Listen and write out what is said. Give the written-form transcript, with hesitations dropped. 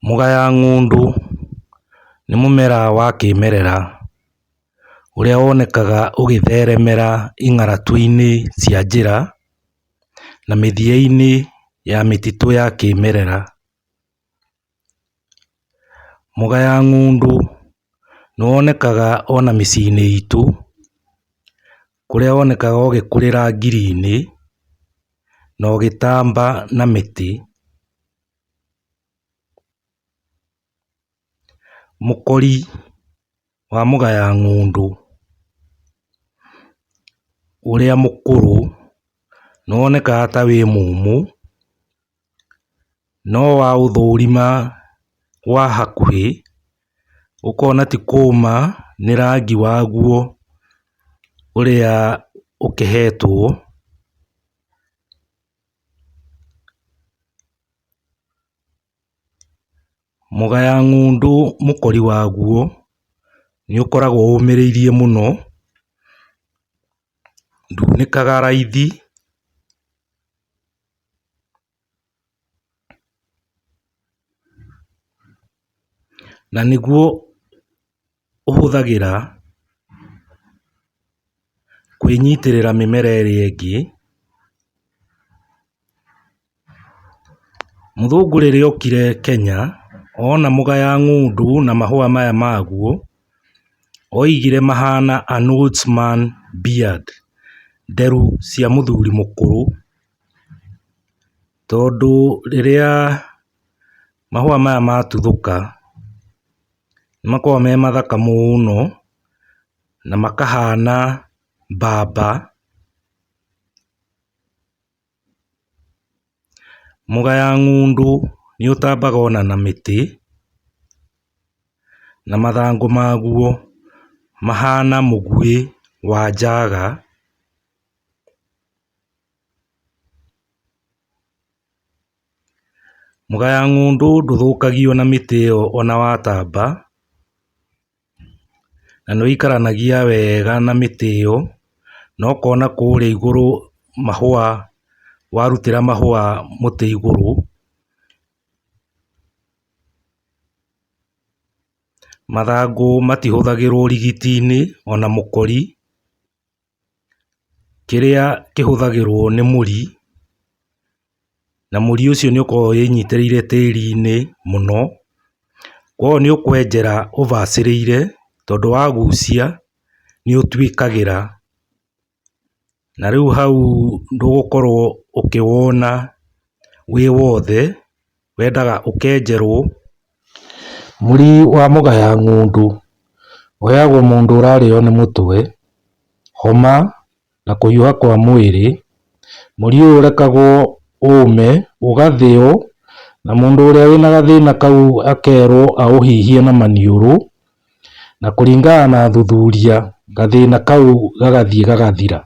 Mũgaya ng'ũndũ nĩ mũmera wa kĩmerera ũrĩa wonekaga ũgĩtheremera ing'aratu-inĩ cia njĩra na mĩthia-inĩ ya mĩtitũ ya kĩmerera. Mũgaya ng'ũndũ nĩ wonekaga ona mĩciĩ-inĩ itũ, kũrĩa wonekaga ũgĩkũrĩra ngiri-inĩ na ũgĩtamba na mĩtĩ. Mũkori wa mũgaya ng'ũndũ ũrĩa mũkũrũ nĩ wonekaga ta wĩ mũmũ, no waũthũrima wa hakuhĩ ũkona ti kũma nĩ rangi waguo ũrĩa ũkĩhetwo. Mũgaya ng'ũndũ mũkori waguo nĩ ũkoragwo ũmĩrĩirie mũno, ndunĩkaga raithi na nĩguo ũhũthagĩra kwĩnyitĩrĩra mĩmera ĩrĩa ĩngĩ. Mũthũngũ rĩrĩa okire Kenya, ona mũgaya ng'ũndũ na mahũa maya maguo, oigire mahana an old man beard, nderu cia mũthuri mũkũrũ. Tondũ rĩrĩa mahũa maya matuthũka, nĩ makoragwo me mathaka mũno na makahana mbamba. Mũgaya ng'ũndũ nĩ ũtambaga ona na mĩtĩ, na mathangũ maguo mahana mũguĩ wa njaga. Mũgaya ng'ũndũ ndũthũkagio na mĩtĩ ĩyo ona watamba, na nĩ wĩikaranagia wega na mĩtĩ ĩyo, na ũkona kũrĩa igũrũ mahũa warutĩra mahũa mũtĩ igũrũ, mathangũ matihũthagĩrwo ũrigiti-inĩ ona mũkori, kĩrĩa kĩhũthagĩrwo nĩ mũri, na mũri ũcio nĩ ũkoragwo wĩnyitĩrĩire tĩri-inĩ mũno, koguo nĩ ũkwenjera ũbacĩrĩire tondũ wagucia nĩ ũtwĩkagĩra, na rĩu hau ndũgũkorwo ũkĩwona wĩ wothe, wendaga ũkenjerwo. Mũri wa mũgaya ng'ũndũ ũheagwo mũndũ ũrarĩo nĩ mũtwe, homa na kũhiũha kwa mwĩrĩ. Mũri ũyũ ũrekagwo ũme, ũgathĩo na mũndũ ũrĩa wĩna gathĩna kau akerwo aũhihie na maniũrũ, na kũringana na athuthuria gathĩna kau gagathiĩ gagathira.